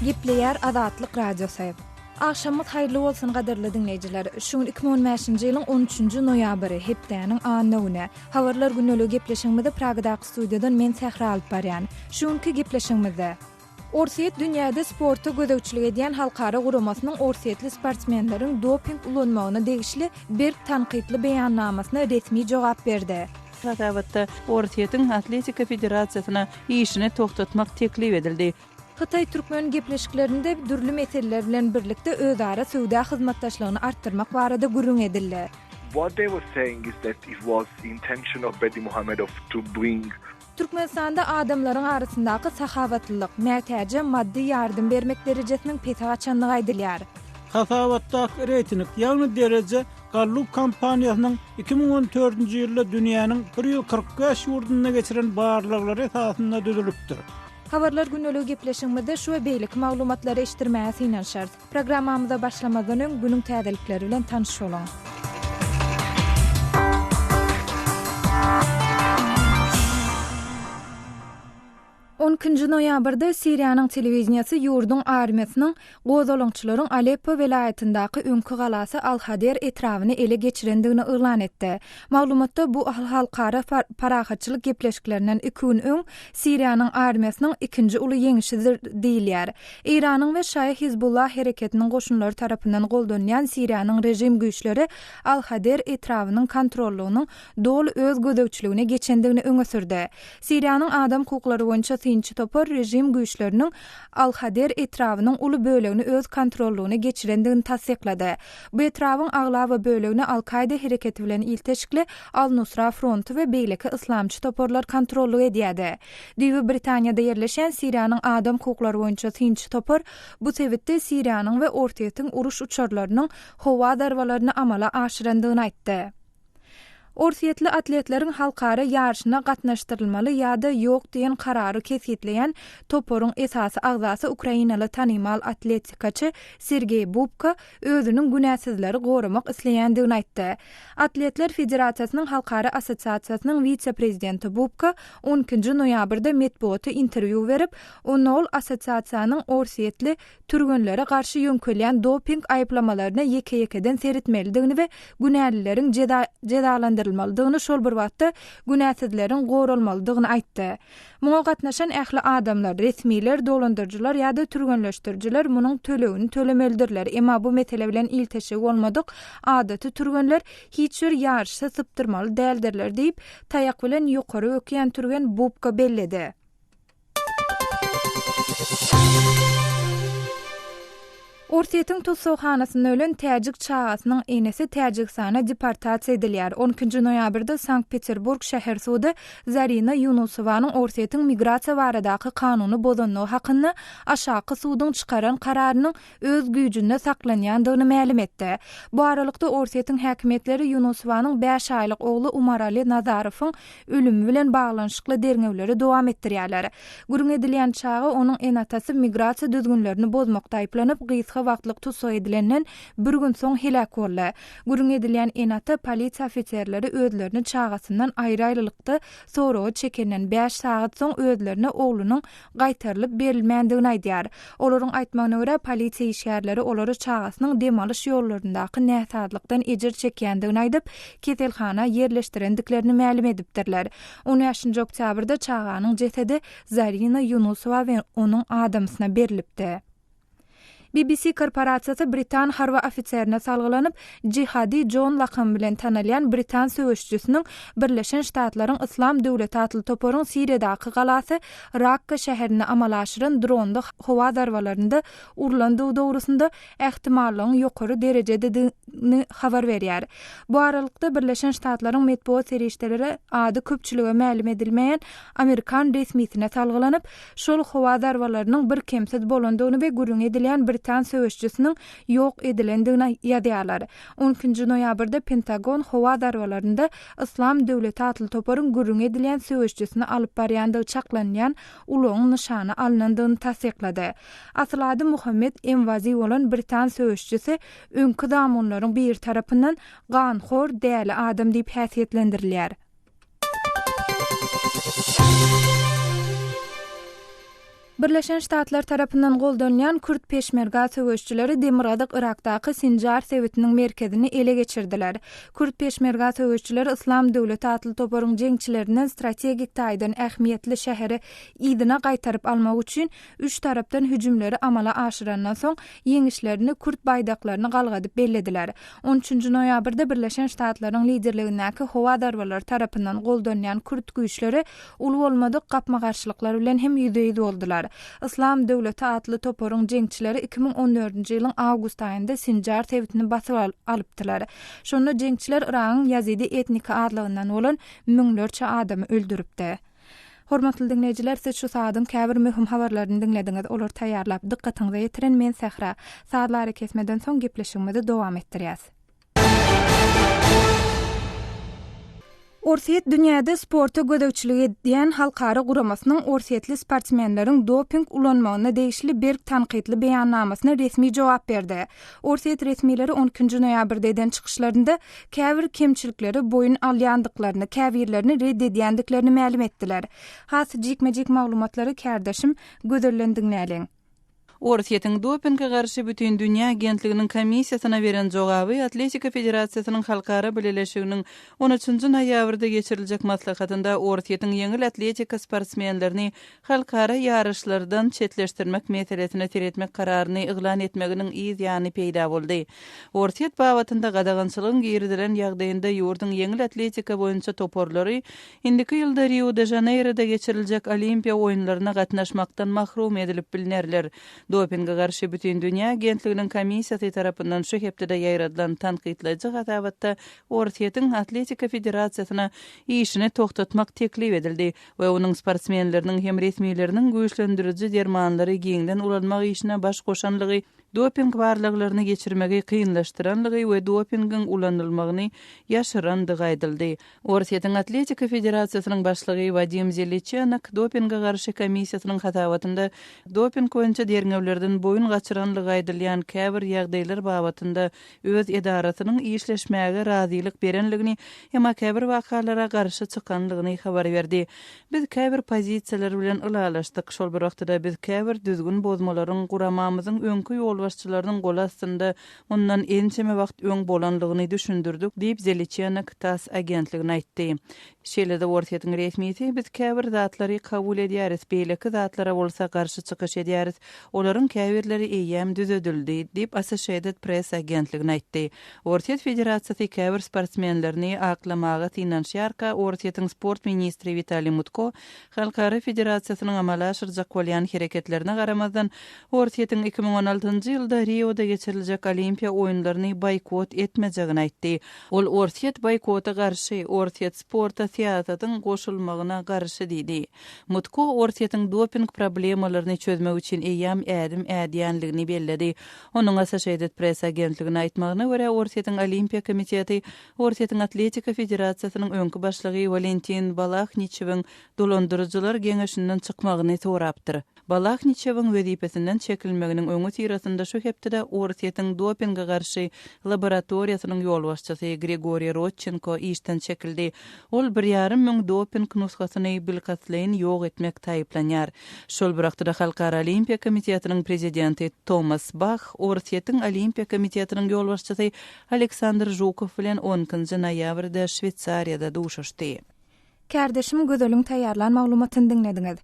Gepleýär Azatlyk Radiosy. Agşamyňyz haýyrly bolsun gadyrly diňleýjiler. Şu gün 2015-nji ýylyň 13-nji noýabry, hepdäniň anna güni. Habarlar gündeligi gepleşigimizi Pragadaky studiýadan men Sähra alyp barýan. Şu günki gepleşigimizde. Orsýet dünýäde sporta gözegçilik edýän halkara guramasynyň orsýetli sportsmenleriň doping ulanmagyna degişli berk tankytly beýannamasyna resmi jogap berdi. Hasabatda Orsýetiň Atletika federasiýasyna işini togtatmak teklip edildi. Hytaý-türkmen gepleşiklerinde dürli meseleler bilen birlikde özara söwda hyzmatdaşlygyny artdyrmak barada gürrüň edildi. What they were saying is that it was the intention of Berdimuhamedov to bring Türkmenistanda adamlaryň arasyndaky sahawatlylyk, mätäje maddy ýardam bermek derejesiniň pese gaçandygy aýdylýar. Hasabatdaky reýting, ýagny dereje Gallup kompaniýasynyň 2014-nji ýylda dünýäniň 145 ýurdunda geçiren barlaglary esasynda düzülipdir. Habarlar gündeligi gepleşigimizde şu we beýleki maglumatlary eşitdirmäge synanyşarys. Programmamyza başlamazdan öň günüň täzelikleri bilen tanyş boluň. On ikinji noýabrda Siriýanyň telewideniýesi ýurduň armiýasynyň gozgalaňçylaryň Aleppo welaýatyndaky öňki galasy Al-Hader etrabyny ele geçirendigini yglan etdi. Maglumatda bu halkara parahatçylyk gepleşiklerinden iki gün öň Siriýanyň armiýasynyň ikinji uly ýeňişidir diýilýär. Eýranyň we şaýy Hizbullah hereketiniň goşunlary tarapyndan goldanylýan Siriýanyň režim güýçleri Al-Hader etrabynyň kontrollygynyň doly öz gözegçiligine geçendigini öňe sürdi. Siriýanyň adam hukuklary boýunça synçy topar režim güýçleriniň Al-Hader etrabynyň uly bölegini öz kontrollygyna geçirendigini tassyklady. Bu etrabyň aglaba bölegini Al-Kaýda hereketi bilen ilteşikli Al-Nusra fronty we beýleki yslamçy toparlar kontrollyk edýärdi. Düýbi Britaniýada ýerleşýän Siriýanyň adam hukuklary boýunça synçy topar bu sebitde Siriýanyň we Orsýetiň uruş uçarlarynyň howa zarbalaryny amala aşyrandygyny aýtdy. Orsýetli atletleriň halkara ýaryşyna gatnaşdyrylmaly ýa-da ýok diýen karary kesgitleýän toparyň esasy agzasy ukrainaly tanymal atletikaçy Sergeý Bubka özüniň günäsizleri goramak isleýändigini aýtdy. Atletler federasiýasynyň halkara assosiasiýasynyň wise-prezidenti Bubka on ikinji noýabrda metbugata interwýu berip, onda ol assosiasiýanyň orsýetli türgenlere garşy ýöňkelýän doping aýyplamalaryna ýeke-ýekeden seretmelidigini we günälileriň jezalandyrylmalydygyny şol bir wagtda günäsizleriň goralmalydygyny aýtdy. Muňa gatnaşan ähli adamlar, resmiler, dolandyryjylar ýa-da türgenleşdirijiler munuň tölegini tölemelidirler, emma bu mesele bilen ilteşigi bolmadyk adaty türgenler hiç bir ýaryşy sypdyrmaly däldirler diýip, taýak bilen ýokary bökýän türgen Bubka belledi. Orsýetiň tussaghanasynda ölen täjik çagasynyň enesi Täjigistana deportasiýa edilýär. On ikinji noýabrda Sankt-Peterburg şäher sudy Zarina Ýunusowanyň Orsýetiň migrasiýa baradaky kanuny bozandygy hakynda aşaky suduň çykaran kararynyň öz güýjünde saklanýandygyny mälim etdi. Bu aralykda, Orsýetiň häkimiýetleri Ýunusowanyň bäş aýlyk ogly Umarali Nazarowyň ölümi bilen baglanyşykly derňewleri dowam etdirýärler. Gürrüň edilýän çaga onuň ene-atasy migrasiýa düzgünlerini bozmakda aýyplanyp, gysga wagtlyk tussag edilenden bir gün soň heläk boldy. Gürrüň edilýän ene-ata polisiýa ofiserleri özlerini çagasyndan aýry-aýrylykda soraga çekenden bäş sagat soň özlerine oglunyň gaýtarylyp berilmändigini aýdýar. Olaryň aýtmagyna görä, polisiýa işgärleri olara çagasynyň dem alyş ýollaryndaky näsazlykdan ejir çekýändigini aýdyp, keselhana ýerleşdirendiklerini mälim edipdirler. On bäşinji oktýabrda çaganyň jesedi Zarina Ýunusowa we onuň adamsyna berlipdi. BBC korporasiýasy britan harby ofiserine salgylanyp, Jihadi Jon lakamy bilen tanalýan britan söweşijisiniň Birleşen Ştatlaryň Yslam döwleti atly toparyň Siriýadaky galasy Rakka şäherinde amala aşyran dronly howa zarbalarynda urlandygy dogrusynda ähtimallygyň ýokary derejededigini habar berýär. Bu aralykda, Birleşen Ştatlaryň metbugat serişdeleri ady köpçülige mälim edilmeýän amerikan resmisine salgylanyp, şol howa zarbalarynyň birkemsiz bolandygyny we gürrüňi edilýän britan söweşijisiniň ýok edilendigini ýazýarlar. On ikinji noýabrda Pentagon howa zarbalarynda Yslam döwleti atly toparyň gürrüňi edilýän söweşijisini alyp barýandygy çaklanylýan ulagyň nyşana alnandygyny tassyklady. Asyl ady Muhammet Emwazi bolan britan söweşijisi öňki zamunlaryň biri tarapyndan ganhor däli adam diýip häsiýetlendirilýär. Birleşen Ştatlar tarapyndan goldanylýan kürt peşmerga söweşijileri demirgazyk Yrakdaky Sinjar sebitiniň merkezini ele geçirdiler. Kürt peşmerga söweşijileri Yslam döwleti atly toparyň jeňçilerinden strategik taýdan ähmiýetli şäheri yzyna gaýtaryp almak üçin üç tarapdan hüjümleri amala aşyrandan soň, ýeňişlerini kürt baýdaklaryny galgadyp bellediler. On üçünji noýabrda Birleşen Ştatlaryň liderligindäki howa zarbalary tarapyndan goldanýan kürt güýçleri uly bolmadyk gapma-garşylyklar bilen hem ýüzbe-ýüz boldular. Yslam döwleti atly toparyň jeňçileri 2014-nji ýylyň awgust aýynda Sinjar sebitini basyp alypdylar. Şonda jeňçiler Yragyň ýazidi etniki azlygyndan bolan müňlerçe adamy öldüripdi. Hormatly diňleýjiler, siz şu sagadyň käbir möhüm habarlaryny diňlediňiz. Olary taýýarlap, dykgatyňyza ýetiren men Sähra. Sazly arakesmeden soň gepleşigimizi dowam etdirýäs. Orsýet dünýäde sporta gözegçilik edýän halkara guramasynyň orsýetli sportsmenleriň doping ulanmagyna degişli berk tankytly beýannamasyna resmi jogap berdi. Orsýet resmileri on ikinji noýabrda eden çykyşlarynda käbir kemçilikleri boýun alýandyklaryny, käbirlerini red edýändiklerini mälim etdiler. Has jikme-jik maglumatlary kärdeşim Gözelden diňläliň. Orsýetiň dopinge garşy bütindünýä agentliginiň komissiýasyna beren jogaby Atletika federasiýasynyň halkara bileleşiginiň on üçünji noýabrda geçiriljek maslahatynda Orsýetiň ýeňil atletika sportsmenlerini halkara ýaryşlardan çetleşdirmek meselesine seretmek kararyny yglan etmeginiň yz ýany peýda boldy. Orsýet babatynda gadagançylygyň girizilen ýagdaýynda ýurduň ýeňil atletika boýunça toparlary Indiki ýylda Rio-de-Žaneýroda geçiriljek Olimpiýa oýunlaryna gatnaşmakdan mahrum edilip bilnerler. Dopinge garşy Bütindünýä agentliginiň komissiýasy tarapyndan şu hepdede ýaýradylan tankytlaýjy hasabatda Orsýetiň Atletika federasiýasyna işini togtatmak teklip edildi we onuň sportsmenleriniň hem resmileriniň güýçlendiriji dermanlary giňden ulanmak işine baş goşanlygy doping barlaglaryny geçirmegi kynlaşdyranlygy we dopingiň ulanylmagyny ýaşyrandygy aýdyldy. Orsýetiň Atletika federasiýasynyň başlygy Wadim Zeliçenok dopinge garşy komissiýasynyň hasabatynda doping boýunça derňewlerden boýun gaçyranlygy aýdylýan käbir ýagdaýlar babatynda öz edarasynyň işleşmäge razylyk berenligini, emma käbir wakalara garşy çykanlygyny habar berdi. Biz käbir pozisiýalar bilen ylalaşdyk, şol bir wagtda-da biz käbir düzgün bozmalaryň guramamyzyň öňki ýolbaşçylarynyň goly astynda mundan ençeme wagt öň bolanlygyny düşündirdik diýip, Zeliçenok tass agentligine aýtdy. Şeýle-de Orsýetiň resmisi biz käbir zatlary kabul edýäris, beýleki zatlara bolsa garşy çykyş edýäris, olaryň käbirleri eýýäm düzedildi diýip, Associated Press agentligine aýtdy. Orsýet Federasiýasy käbir sportsmenlerini aklamaga synanyşýarka, Orsýetiň sport ministri Witaliý Mutko halkara federasiýasynyň amala aşyrjak bolýan hereketlerine garamazdan, Orsýetiň 2016-njy ýylda Rioda geçiriljek Olimpiýa oýunlaryny boýkot etmejegini aýtdy. Ol Orsýet boýkota garşy, Orsýet sporta syýasatyň goşulmagyna garşy diýdi. Mutko Orsýetiň doping problemalaryny çözmek üçin eýýäm ädim ädýänligini belledi. Onuň Associated Press agentligine aýtmagyna görä, Orsýetiň Olimpiýa komiteti Orsýetiň Atletika federasiýasynyň öňki başlygy Walentin Balahniçewiň dolandyryjylar geňeşinden çykmagyny sorapdyr. Balahniçewiň wezipesinden çekilmeginiň öňüsyrasynda şu hepdede Orsýetiň dopinge garşy laboratoriýasynyň ýolbaşçysy Grigoriý Rodçenko işden çekildi. Ol bir ýarym müň doping nusgasyny bilkastlaýyn ýok etmekde aýyplanýar. Şol bir wagtda-da Halkara Olimpiýa komitetiniň prezidenti Tomas Bah Orsýetiň Olimpiýa komitetiniň ýolbaşçysy Aleksandr Žukow bilen on ikinji noýabrda Şweýsariýada duşuşdy. Kärdeşim Gözeliň taýýarlan maglumatyny diňlediňiz.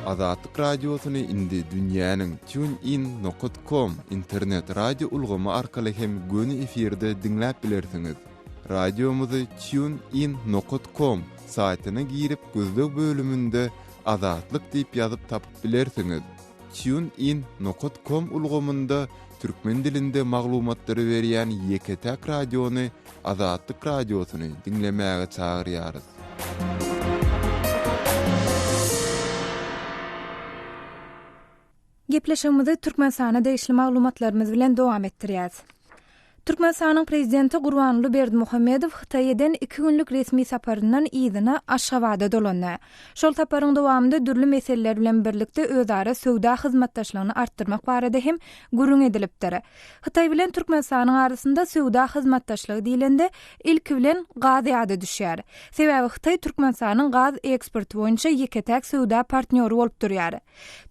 Azatlyk Radiosyny indi dünýäniň TuneIn nokat com internet radio ulgamy arkaly hem göni efirde diňläp bilersiňiz. Radiomyzy Tune In nokat kom saýtyna girip gözleg bölüminde Azatlyk diýip ýazyp tapyp bilersiňiz. Tune In nokat kom ulgamynda türkmen dilinde maglumatlary berýän ýeke-täk radiony Azatlyk Radiosyny diňlemäge çagyrýarys. Gepleşigimizi Türkmenistana degişli maglumatlarymyz bilen dowam etdirýäs. Türkmenistanyň Prezidenti Gurbanguly Berdimuhamedow Hytaýa eden iki günlük resmi saparyndan yzyna Aşgabada dolandy. Şol saparyň dowamynda dürli meseleler bilen birlikde özara söwda hyzmatdaşlygyny artdyrmak barada hem gürrüň edilipdir. Hytaý bilen Türkmenistanyň arasynda söwda hyzmatdaşlygy diýlende, ilki bilen gaz ýada düşýär. Sebäbi Hytaý Türkmenistanyň gaz eksporty boýunça ýeke-täk söwda partnýory bolup durýar.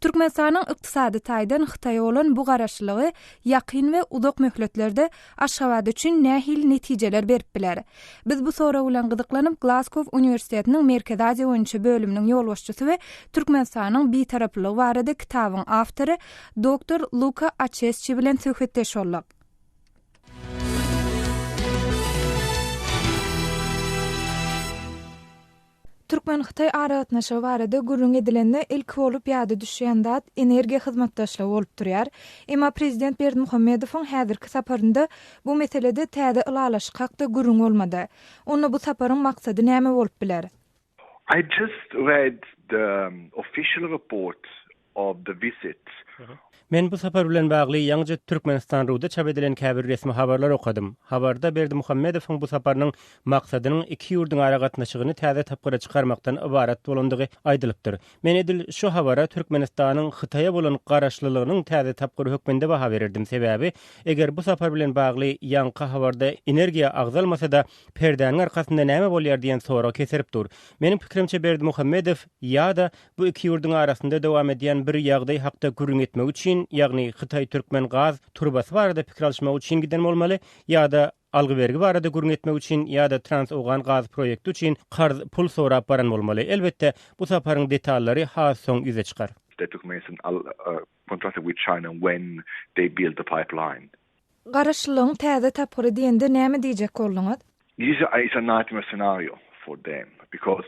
Türkmenistanyň ykdysady taýdan Hytaýa bolan bu garaşlylygy ýakyn we uzak möhletlerde Aşgabat üçin nähili netijeler berip biler? Biz bu sorag bilen gyzyklanyp, Glazkow uniwersitetiniň Merkezi Aziýa boýunça bölüminiň ýolbaşçysy we Türkmenistanyň Bitaraplygy barada kitabyň awtory doktor Luka Açesçi bilen söhbetdeş bolduk. Türkmen-hytaý aragatnaşygy barada gürrüň edilende ilki bolup ýada düşýän zat energiýa hyzmatdaşlygy bolup durýar. Emma prezident Berdimuhamedowyň häzirki saparynda bu meselede täze ylalaşyk hakda gürrüň bolmady. Onda bu saparyň maksady näme bolup biler? I just read the official report of the visit. Men bu sapar bilen bagly ýaňyja Türkmenistan ru-da çap edilen käbir resmi habarlary okadym. Habarda Berdimuhamedowyň bu saparynyň maksadynyň iki ýurduň aragatnaşygyny täze tapgyra çykarmakdan ybarat bolandygy aýdylypdyr. Men edil şu habara Türkmenistanyň Hytaýa bolan garaşlylygynyň täze tapgyry hökmünde baha bererdim. Sebäbi, eger bu sapar bilen bagly ýaňky habarda energiýa agzalmasa-da, perdäniň arkasynda näme bolýar diýen sorag keserip dur. Meniň pikirimçe Berdimuhamedow ýa-da Bu iki ýurduň arasynda dowam edýän bir ýagdaý hakda gürrüň etmek üçin, ýagny hytaý-türkmen gaz turbasy barada pikir alyşmak üçin giden bolmaly, ýa-da algy-bergi barada gürrüň etmek üçin, ýa-da trans-owgan gaz proýekti üçin karz pul sorap baran bolmaly. Elbetde, bu saparyň detallary has soň ýüze çykar. Contracted with China when they build the pipeline. Garaşlylygyň täze tapgyry diýende näme diýjek bolduňyz? This is a nightmare scenario for them because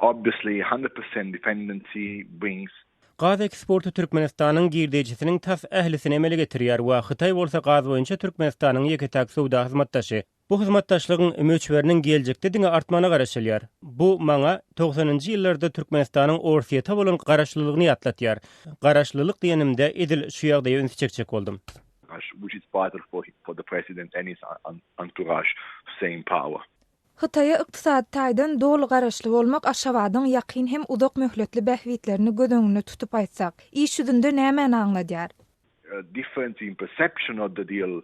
obviously 100% dependency brings. Gaz eksporty Türkmenistanyň girdejisiniň tas ählisini emele getirýär we Hytaý bolsa gaz boýunça Türkmenistanyň ýeke-täk söwda hyzmatdaşy. Bu hyzmatdaşlygyň möçberiniň geljekde diňe artmagyna garaşylýar. Bu maňa togsanynjy ýyllarda Türkmenistanyň Orsýete bolan garaşlylygyny ýatlatýar. Garaşlylyk diýenimde edil şu ýagdaýa ünsi çekjek boldum. Hytaýa ykdysady taýdan doly garaşly bolmak Aşgabadyň ýakyn hem uzak möhletli bähbitlerini göz öňünde tutup aýtsak, iş ýüzünde nämäni aňladýar? Difference in perception of the deal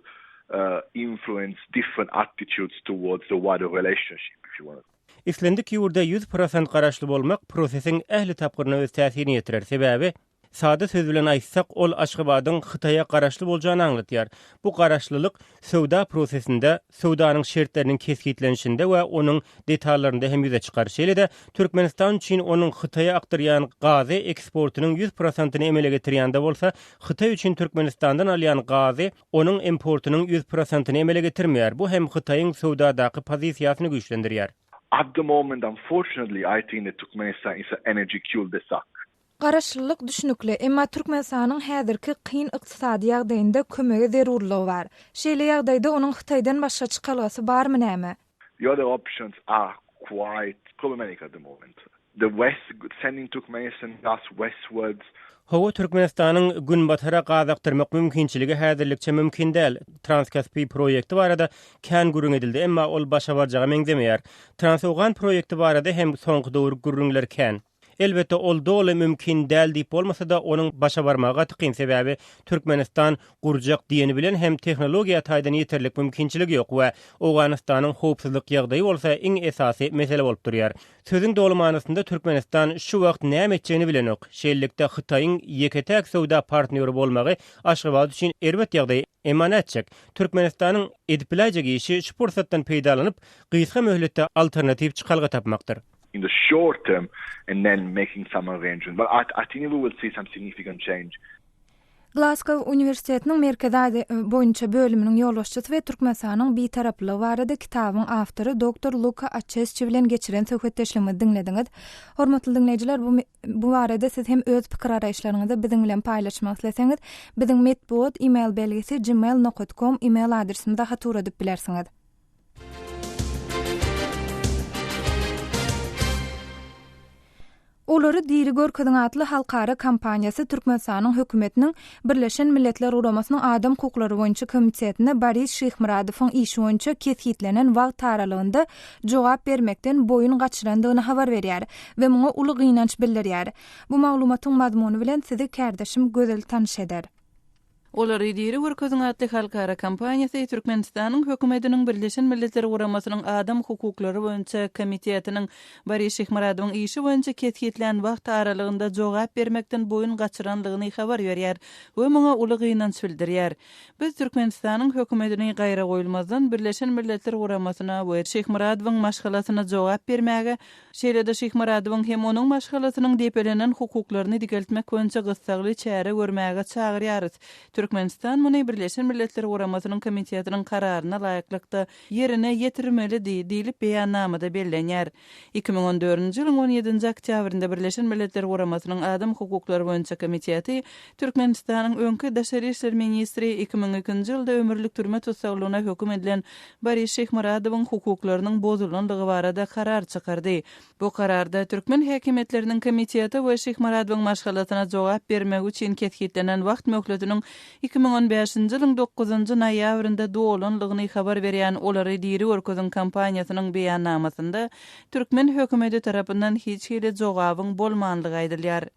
influence different attitudes towards the wider relationship, if you want. Islendik ýurda 100% garaşly bolmak prosesiň ähli tapgyryna öz täsirini ýetirer. Sebäbi, sada söz bilen aýtsak, ol Aşgabadyň Hytaýa garaşly boljagyny aňladýar. Bu garaşlylyk söwda prosesinde, söwdanyň şertleriniň kesgitlenişinde we onuň detallarynda hem ýüze çykar. Şeýle-de, Türkmenistan üçin onuň Hytaýa akdyrýan gazy eksportynyň ýüz prosentyny emele getirýän-de bolsa, Hytaý üçin Türkmenistandan alýan gazy onuň importynyň ýüz prosentyny emele getirmeýär. Bu hem Hytaýyň söwdadaky pozisiýasyny güýçlendirýär. At the moment, unfortunately, I think that Turkmenistan is an energy cul-de-sac. Garaşlylyk düşnükli, emma Türkmenistanyň häzirki kyn ykdysady ýagdaýynda kömege zerurlygy bar. Şeýle ýagdaýda onuň Hytaýdan başga çykalgasy barmy näme? The other options are quite problematic at the moment. The west sending Turkmenistan gas westwards. Hawa, Türkmenistanyň günbatara gaz akdyrmak mümkinçiligi häzirlikçe mümkin däl. Transkaspi proýekti barada kän gürrüň edildi, emma ol başa barjaga meňzemeýär. Transowgan proýekti barada hem soňky döwür gürrüňler kän. Elbetde, ol doly mümkin däl diýip bolmasa-da, onuň başa barmagy gaty kyn, sebäbi Türkmenistan gurjak diýeni bilen hem tehnologiýa taýdan ýeterlik mümkinçiligi ýok we Owganystanyň howpsuzlyk ýagdaýy bolsa iň esasy mesele bolup durýar. Sözüň doly manysynda Türkmenistan şu wagt näme etjegini bilenok. Şeýlelikde Hytaýyň ýeke-täk söwda partnýory bolmagy Aşgabat üçin erbet ýagdaý, emma nätjek? Türkmenistanyň edip biläýjek işi şu pursatdan peýdalanyp, gysga möhletde alternatiw çykalga tapmakdyr. in the short term and then making some arrangement but I, I think we will see some significant change. Glasgow uniwersitetiniň Merkezi Aziýa boýunça bölüminiň ýolbaşçysy we Türkmenistanyň Bitaraplygy barada kitabyň awtory doktor Luka Açesçi bilen geçiren söhbetdeşligimizi diňlediňiz. Hormatly diňleýjiler, bu bu barada siz hem öz pikir-garaýyşlaryňyzy biziň bilen paýlaşmak isleseňiz, biziň metbugat e-mail belgisi gmail nokat kom e-mail adresimize hat ugradyp bilersiňiz. Olary diri görkeziň atly halkara kampaniýasy Türkmenistanyň hökümetiniň Birleşen Milletler Guramasynyň Adam hukuklary boýunça komitetine Boris Şyhmyradowyň işi boýunça kesgitlenen wagt aralygynda jogap bermekden boýun gaçyrandygyny habar berýär we muňa uly gynanç bildirýär. Bu maglumatyň mazmuny bilen sizi kärdeşim Gözel tanyş eder. Olary diri görkeziň atly halkara kampaniýasy Türkmenistanyň Hökümetiniň Birleşen Milletler Guramasynyň Adam hukuklary boýunça komitetiniň Boris Şyhmyradowyň işi boýunça kesgitlän wagt aralygynda jogap bermekden boýun gaçyranlygyny habar berýär we muňa uly gynanç bildirýär. Biz Türkmenistanyň Hökümetini gaýragoýulmazdan Birleşen Milletler Guramasyna we Şyhmyradowyň maşgalasyna jogap bermäge, Şeýle-de Şyhmyradowyň hem onuň maşgalasynyň depelenen hukuklaryny dikeltmek boýunça gyssagly çäre görmäge çagyrýarys. Türkmenistan muny Birleşen Milletler Guramasynyň Komitetiniň kararyna laýyklykda ýerine ýetirmelidi diýlip beýannamada bellenýär. 2014-nji ýylyň on ýedinji oktýabrynda Birleşen Milletler Guramasynyň Adam hukuklary boýunça komiteti Türkmenistanyň öňki daşary işler ministri, 2002-nji ýylda ömürlik türme tussaglygyna höküm edilen Boris Şyhmyradowyň hukuklarynyň bozulandygy barada karar çykardy. Bu kararda türkmen häkimiýetleriniň komitete we Şyhmyradowyň maşgalasyna jogap bermegi üçin kesgitlenen wagt möhletiniň 2015-nji ýylyň dokuzynjy noýabrynda dolanlygyny habar berýän Olary diri görkeziň kampaniýasynyň beýannamasynda türkmen hökümeti tarapyndan hiç hili jogabyň bolmanlygy aýdylýar.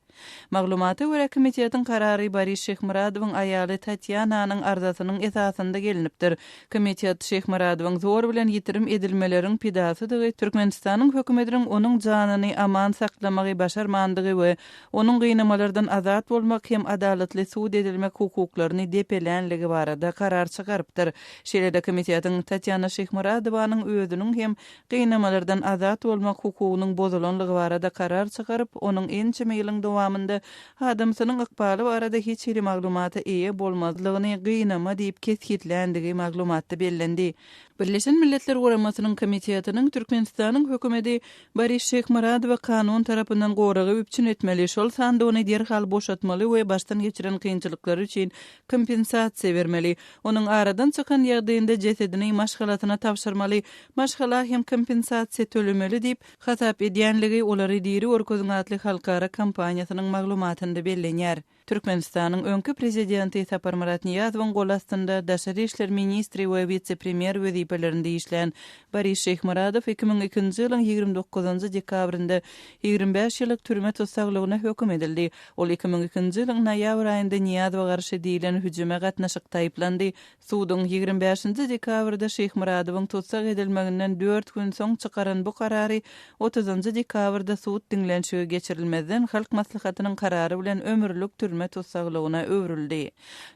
Maglumata görä, komitetiň karary Boris Şyhmyradowyň aýaly Tatýananyň arzasynyň esasynda gelnipdir. Komitet Şyhmyradowyň zor bilen ýitirim edilmeleriň pidasydygy, Türkmenistanyň hökümetiniň onuň janyny aman saklamagy başarmandygy we onuň gynamalardan azat bolmak hem adalatly sud edilmek hukuklaryny depelänligi barada karar çykarypdyr. Şeýle-de komitetiň Tatýana Şyhmyradowanyň özüniň hem gynamalardan azat bolmak hukugynyň bozulanlygy barada karar çykaryp, onuň ençeme ýylyň dowamynda adamsynyň ykbaly barada hiç hili maglumata eýe bolmazlygyny gynama diýip kesgitländigi maglumatda bellendi. Birleşen Milletler Guramasynyň Komitetiniň Türkmenistanyň hökümeti Boris Şyhmyradowa kanun tarapyndan goragy üpjün etmeli, şol sanda ony derhal boşatmaly we başdan geçiren kynçylyklary üçin kompensasiýa bermeli, onuň aradan çykan ýagdaýynda jesedini maşgalasyna tabşyrmaly, maşgala hem kompensasiýa tölemeli diýip, hasap edýänligi Olary diri görkeziň atly halkara kampaniýasynyň maglumatynda bellenýär. Türkmenistanyň öňki prezidenti Saparmyrat Nyýazowyň gol astynda daşary işler ministri we wise-premýer wezipelerinde işlän Boris Şyhmyradow 2002-nji ýylyň 29-njy dekabrynda 25 ýyllyk türme tussaglygyna höküm edildi. Ol 2002-nji ýylyň noýabr aýynda Nyýazowa garşy diýlen hüjüme gatnaşykda aýyplandy. Suduň 25-nji dekabrda Şyhmyradowyň tussag edilmeginden dört gün soň çykaran bu karary otuzynjy dekabrda sud diňlenişigi geçirilmezden Halk Maslahatynyň karary bilen ömürlik türme tussaglygyna öwrüldi.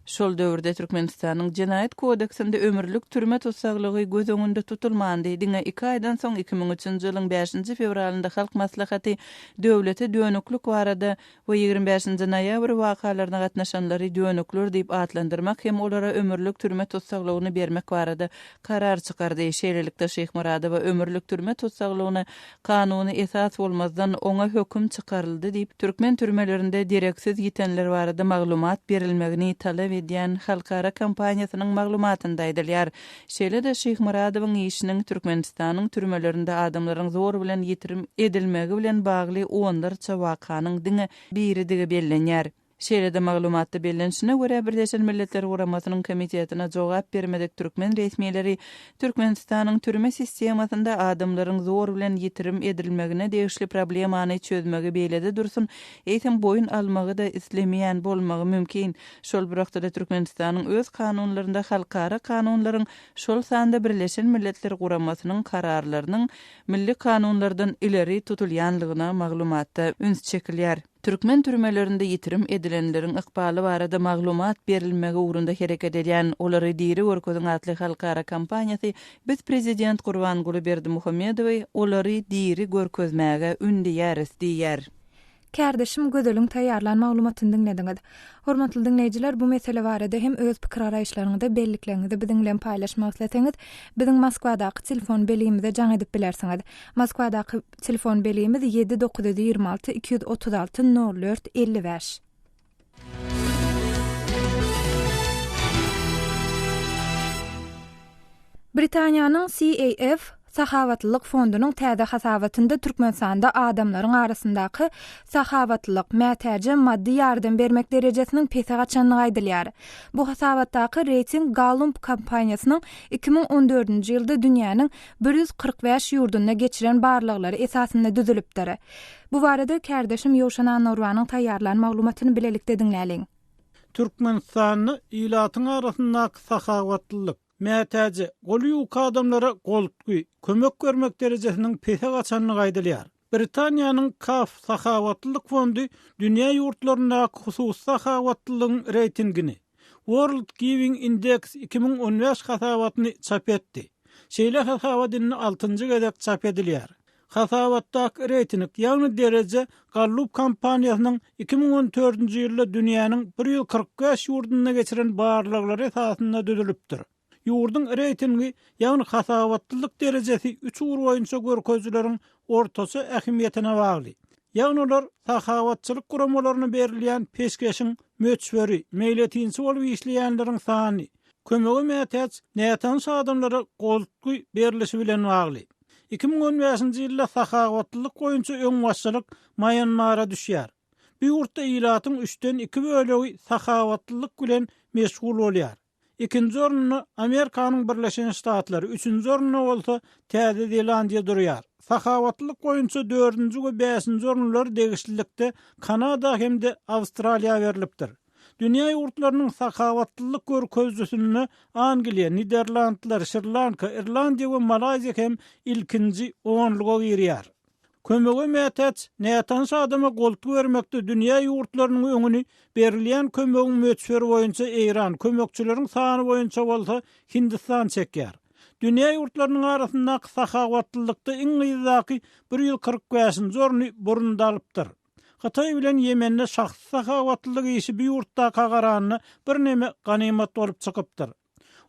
Şol döwürde Türkmenistanyň Jenaýat kodeksinde ömürlik türme tussaglygy göz öňünde tutulmandy. Diňe iki aýdan soň, 2003-nji ýylyň bäşinji fewralynda Halk Maslahaty döwlete dönüklik barada we 25-nji noýabr wakalaryna gatnaşanlary dönükler diýip atlandyrmak hem olara ömürlik türme tussaglygyny bermek barada karar çykardy. Şeýlelikde, Şyhmyradowa ömürlik türme tussaglygyna kanuny esas bolmazdan, oňa höküm çykaryldy diýip, türkmen türmelerinde dereksiz ýitenler barada maglumat berilmegini talap edýän halkara kampaniýasynyň maglumatynda aýdylýar. Şeýle-de Şyhmyradowyň işiniň Türkmenistanyň türmelerinde adamlaryň zor bilen ýitirim edilmegi bilen bagly onlarça wakanyň diňe biridigi bellenýär. Şeýle-de maglumatda bellenişine görä, Birleşen Milletler Guramasynyň Komitetine jogap bermedik türkmen resmileri Türkmenistanyň türme sistemasynda adamlaryň zor bilen ýitirim edilmegine degişli problemany çözmegi beýlede dursun, eýsem boýun almagy-da islemeýän bolmagy mümkin. Şol bir wagtda-da Türkmenistanyň öz kanunlarynda halkara kanunlaryň, şol sanda Birleşen Milletler Guramasynyň kararlarynyň milli kanunlardan ileri tutulýanlygyna maglumatda üns çekilýär. Türkmen türmelerinde ýitirim edilenleriň ykbaly barada maglumat berilmegi ugrunda hereket edýän Olary diri görkeziň atly halkara kampaniýasy Biz prezident Gurbanguly Berdimuhamedowy olary diri görkezmäge ündeýäris diýýär. Kärdeşim Gözeliň taýýarlan maglumatyny diňlediňiz. Hormatly diňleýjiler, bu mesele barada hem öz pikir-garaýyşlaryňyzy, bellikleriňizi biziň bilen paýlaşmak isleseňiz, biziň Moskwadaky telefon belgimize jaň edip bilersiňiz. Moskwadaky telefon belgimiz ýedi 926 236 04 55. Britaniýanyň CAF. Sahawatlylyk fondunyň täze hasabatynda Türkmenistanda adamlaryň arasyndaky sahawatlylyk, mätäje maddy ýardam bermek derejesiniň pese gaçandygy aýdylýar. Bu hasabatdaky reýting Gallup kompaniýasynyň 2014-nji ýylda dünýäniň 145 ýurdunda geçiren barlaglary esasynda düzülipdir. Bu barada kärdeşim Ýowşan Annagurbanyň taýýarlan maglumatyny bilelikde diňläliň. Türkmenistanda ilatyň arasyndaky sahawatlylyk, mätäje, goly ýuka adamlara goltgy, kömek bermek derejesiniň pese gaçandygy aýdylýar. Britaniýanyň KAF sahawatlylyk fondy dünýä ýurtlaryndaky hususy sahawatlylygyň reýtingini, World Giving Index 2015 hasabatyny çap etdi. Şeýle hasabat indi altynjy gezek çap edilýär. Hasabatdaky reýting, ýagny dereje Gallup kompaniýasynyň 2014-nji ýylda dünýäniň 145 ýurdunda geçiren barlaglary esasynda düzülipdir. Ýurduň reýtingi, ýagny hasabatlylyk derejesi üç ugur boýunça görkezijileriň ortaça ähmiýetine bagly. Ýagny olar sahawatçylyk guramalaryna berilýän peşgeşiň möçberi, meýletinçi bolup işleýänleriň sany, kömege mätäç nätanyş adamlara goltgy berlişi bilen bagly. 2015-nji ýylda sahawatlylyk boýunça öňbaşçylyk Maýanmara düşýär. Bu ýurtda ilatyň üçden iki bölegi sahawatlylyk bilen meşgul bolýar. Ikinji orunda Amerikanyň Birleşen Ştatlary, üçünji orunda bolsa Täze Zelandiýa durýar. Sahawatlylyk boýunça dördünji we bäşinji orunlar degişlilikde Kanada hem-de Awstraliýa berlipdir. Dünýä ýurtlarynyň sahawatlylyk görkezijisinde Angliýa, Niderlandlar, Şri-Lanka, Irlandiýa we Malaýziýa hem ilkinji onluga girýär. Kömege mätäç nätanyş adama goltgy bermekde dünýä ýurtlarynyň öňüni berilýän kömegiň möçberi boýunça Eýran, kömekçileriň sany boýunça bolsa Hindistan çekýär. Dünýä ýurtlarynyň arasyndaky sahawatlylykda iň yzdaky 145-nji orny Burundi alypdyr. Hytaý bilen Ýemende şahsy sahawatlylyk işi bu ýurtdaka garanda birneme ganymat bolup çykypdyr.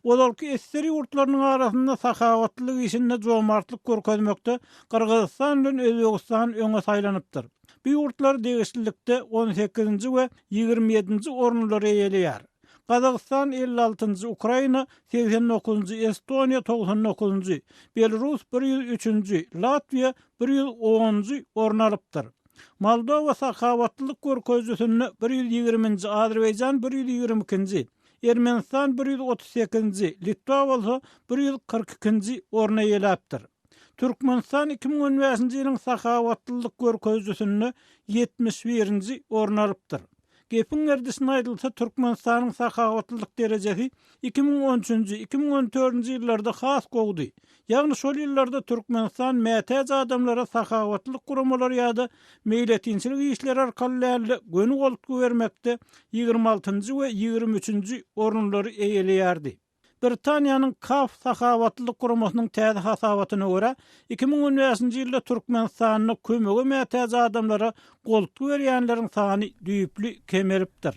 Ozalky ssr ýurtlarynyň arasynda sahawatlylyk işinde jomartlyk görkezmekde Gyrgyzystan bilen Özbegistan öňe saýlanypdyr. Bu ýurtlar degişlilikde on sekizinji we 27-nji orunlary eýeleýär. Gazagystan 56-njy, Ukraina 89-njy, Estoniýa 99-njy, Belarus 103-nji, Latwiýa 110-njy orun alypdyr. Moldowa sahawatlylyk görkezijisinde 120-nji, Azerbaýjan 122-nji, Ermenistan 138-nji, Litwa bolsa 142-nji orny eýeläpdir. Türkmenistan 2015-nji ýylyň sahawatlylyk görkezijisinde 71-nji orny alypdyr. Gepiň gerdişine aýdylsa, Türkmenistanyň sahawatlylyk derejesi 2013-nji, 2014-nji ýyllarda has gowudy. Ýagny şol ýyllarda Türkmenistan mätäç adamlara sahawatlylyk guramalary ýa-da meýletinçilik işleri arkaly däl-de, göni goltgy bermekde 26-njy we 23-nji orunlary eýeleýärdi. Britaniýanyň KAF sahawatlylyk guramasynyň täze hasabatyna görä, 2015-nji ýylda Türkmenistanda kömege mätäç adamlara goltgy berýänleriň sany düýpli kemelipdir.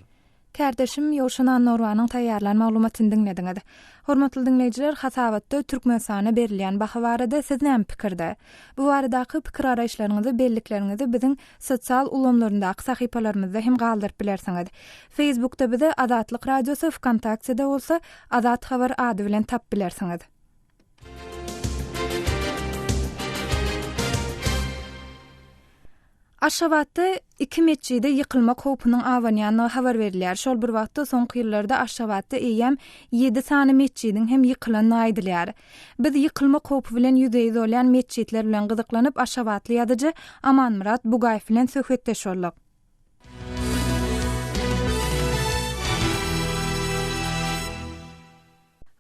Kärdeşim Ýowşan Annagurbanyň taýýarlan maglumatyny diňlediňiz. Hormatly diňleýjiler, hasabatda Türkmenistana berilýän baha barada siz näme pikirde? Bu baradaky pikir-garaýyşlaryňyzy, bellikleriňizi biziň sosial ulgamlaryndaky sahypalarymyzda hem galdyryp bilersiňiz. Facebookda bizi Azatlyk Radiosy, Wkontaktede bolsa Azat Habar ady bilen tapyp bilersiňiz. Aşgabatda iki metjide ýykylmak howpunyň abanýandygy habar berilýär. Şol bir wagtda, soňky ýyllarda Aşgabatda eýýäm ýedi sany metjidiň hem ýykylandygy aýdylýar. Biz ýykylmak howpy bilen ýüzbe-ýüz bolýan metjitler bilen gyzyklanyp, aşgabatly ýazyjy Amanmyrat Bugaýew bilen söhbetdeş bolduk.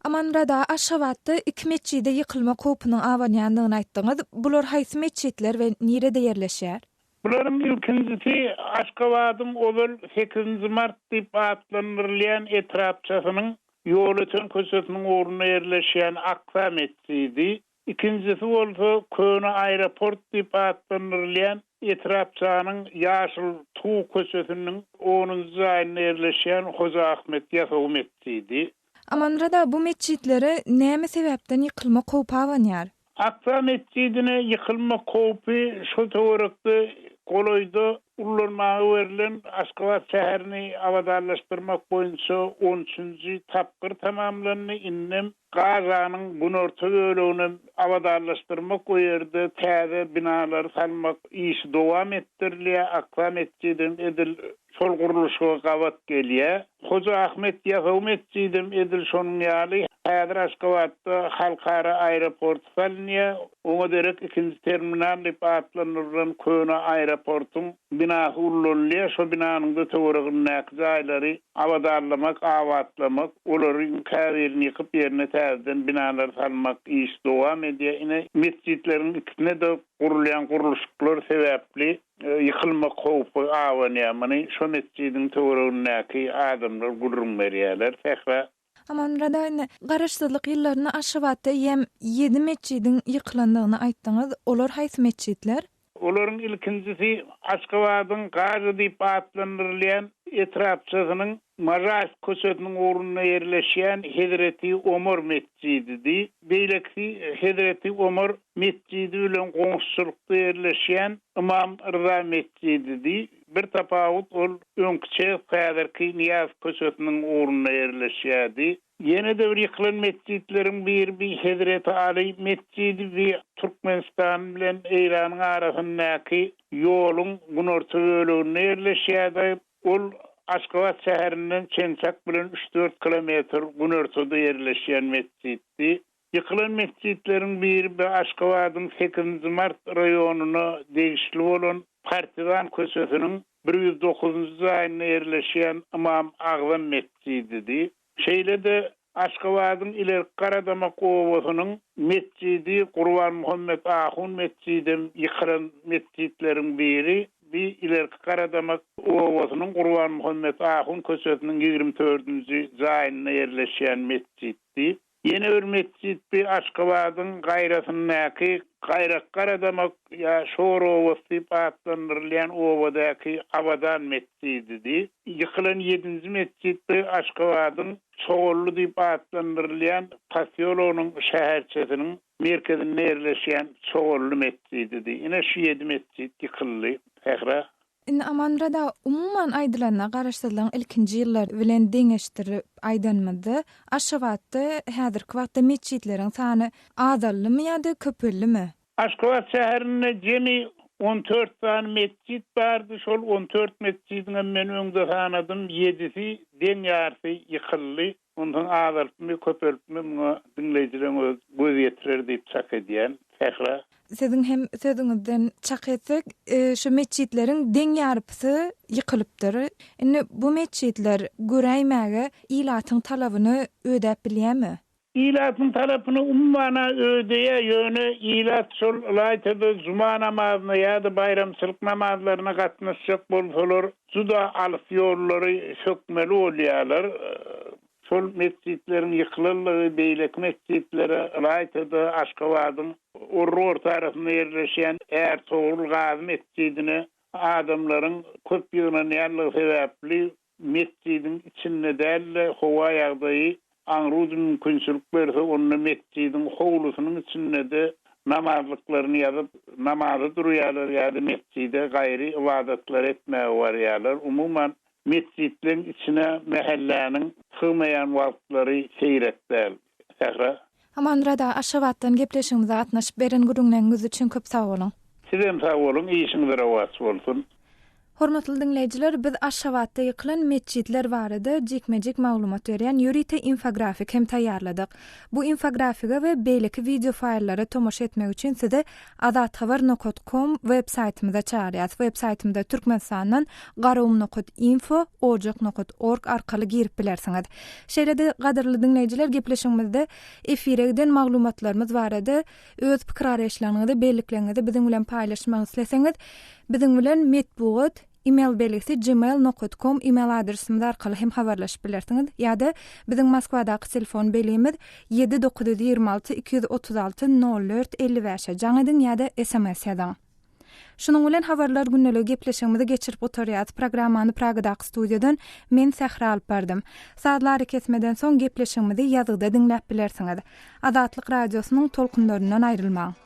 Amanmyrat aga, Aşgabatda iki metjide ýykylmak howpunyň abanýandygyny aýtdyňyz. Bular haýsy metjitler we nirede ýerleşýär? Bularyň ilkinjisi Aşgabadyň ozal Sekizinji mart diýip atlandyrylýan etrapçasynyň Ýolöten köçesiniň ugrunda ýerleşýän Aksa metjidi. Ikinjisi bolsa Köne aeroport diýip atlandyrylýan etrapçanyň Ýaşyl Tug köçesiniň onunjy jaýynda ýerleşýän Hoja Ahmet Ýasawy metjidi. Amanmyrat aga, bu metjitlere näme sebäpden ýykylmak howpy abanýar? Aksa metjidine ýykylmak howpy şo töwerekde. Golaýda ullanmaga berlen Aşgabat şäherini abadanlaşdyrmak boýunça on üçünji tapgyr tamamlandy. Indem Gazanyň günorta bölegini abadanlaşdyrmak, o ýerde täze binalary salmak işi dowam etdirilýär. Aksa metjidem edil şol gurluşyga gabat gelýär. Hoja Ahmet Ýasawy metjidem edil şonuň ýaly. Häzir Aşgabatda halkara aeroporty salynýar. Oňa derek ikinji terminal diýip atlandyrylan köne aeroportuň binasy ullanylýar. Şo binanyň-da töweregindäki jaýlary abadanlamak, abatlamak, olaryň käbirini ýykyp, ýerine täzeden binalar salmak işi dowam edýär. Ine, metjitleriň ikisine-de gurulýan gurluşyklar sebäpli ýykylmak howpy abanýar. Muny şo metjidiň töweregindäki adamlar gürrüň berýärler. Sähra. Amanmyrat aga, indi Garaşsyzlyk ýyllarynda Aşgabatda eýýäm ýedi metjidiň ýykylandygyny aýtdyňyz. Olar haýsy metjitler? Olaryň ilkinjisi Aşgabadyň Gazy diýip atlandyrylýan etrapçasynyň Mažaýsk köçesiniň ugrunda ýerleşýän Hezreti Omar metjididi. Beýlekisi Hezreti Omar metjidi bilen goňşuçylykda ýerleşýän Ymam Rza metjididi. Bir tapawut ol öňki Çehow häzirki Nyýazow köçesiniň ugrunda ýerleşýärdi. Ýene-de bir ýykylan metjitleriň biri bi Hezreti Aly metjidi bi Türkmenistan bilen Eýranyň arasyndaky ýoluň günorta böleginde ýerleşýärdi. Ol Aşgabat şäherinden çen-çak bilen üç-dört kilometr günortada ýerleşýän metjitdi. Ýykylan metjitleriň biri bi Aşgabadyň sekizinji mart raýonyna degişli bolan Partizan köçesiniň 109-njy jaýynda ýerleşýän Ymam Agzam metjididi. Şeýle-de Aşgabadyň Ilerki Garadamak obasynyň metjidi Gurbanmuhammet ahun metjidem ýykylan metjitleriň biri. Bi Ilerki Garadamak obasynyň Gurbanmuhammet ahun köçesiniň 24-nji jaýynda ýerleşýän metjitdi. Ýene bir metjit bi Aşgabadyň gaýrasyndaky Gaýrakgaradamak ýa Şor obasy diýip atlandyrylýan obadaky Abadan metjididi. Ýykylan ýedinji metjit bi Aşgabadyň Çogully diýip atlandyrylýan posýologynyň şäherçesiniň merkezinde ýerleşýän Çogully metjididi. Ine şu ýedi metjit ýykyldy. Sähra. Indi Amanmyrat aga, umuman aýdylanda, Garaşsyzlygyň ilkinji ýyllary bilen deňeşdirip aýdanymyzda, Aşgabatda häzirki wagtda metjitleriň sany azaldymy ýa-da köpeldimi? Aşgabat şäherinde jemi 14 sany metjit bardy. Şol 14 metjidiňem men öňde sanadym, ýedisi deň ýarsy ýykyldy. Onsoň azaltmy, köpeltmi muňa diňleýjileň öz göz ýetirer diýip çak edýän. Sähra. Siziň hem sözüňizden çak etsek, şu metjitleriň deň ýarpysy ýykylypdyr. Indi bu metjitler göräýmäge ilatyň talabyny ödäp bilýärmi? Ilatyň talapyny umuman-a ödeýär, ýöne ilat şol ylaýta-da juma namazyna ýa-da baýramçylyk namazlaryna gatnaşjak bolsalar, juda alys ýollary sökmeli bolýarlar. Şol metjitleriň ýykylanlygy beýleki metjitlere, ylaýta-da Aşgabadyň Orry-orta arasynda ýerleşýän Ärtogrul Gazy metjidine adamlaryň köp ýygnanýanlygy sebäpli metjidiň içinde däl-de, howa ýagdaýy aňrujy mümkinçilik berse, onda metjidiň howlusynyň içinde-de namazlyklaryny ýazyp, namaza durýarlar ýa-da metjide gaýry ybadatlary etmäge barýarlar. Umuman, metjitleň içine mähelläniň sygmaýan wagtlary seýrek däl. Sähra. Amanmyrat aga, Aşgabatdan gepleşigimize gatnaşyp beren gürrüňleriňiz üçin köp sag boluň. Sizem sag boluň, işiňiz rowaç bolsun. Hormatly diňleýjiler, biz Aşgabatda ýykylan metjitler barada jikme-jik maglumat berýän ýörite infografik hem taýýarladyk. Bu infografige we beýleki wideo faýllara tomaşa etmek üçin sizi azathabar nokat kom web saýtymyza çagyrýas. Web saýtymyza Türkmenistandan garagum nokat info, ojak nokat org arkaly girip bilersiňiz. Şeýle-de, gadyrly diňleýjiler, gepleşigimizde efire giden maglumatlarymyz barada öz pikir-garaýyşlaryňyzy, bellikleriňizi biziň bilen paýlaşmak isleseňiz, biziň bilen metbugat Email belgisi gmail nokat kom email adresimiz arkaly hem habarlaşyp bilersiňiz ýa-da biziň Moskwadaky telefon belgimiz 7 926 236 04 55-e jaň ediň ýa-da sms ýazyň. Şunuň bilen Habarlar gündeligi gepleşigimizi geçirip gutarýarys. Programmany Pragadaky studiýadan men Sähra alyp bardym. Sazly arakesmeden soň gepleşigimizi ýazgyda diňläp bilersiňiz. Azatlyk Radiosynyň tolkunlaryndan aýrylmaň.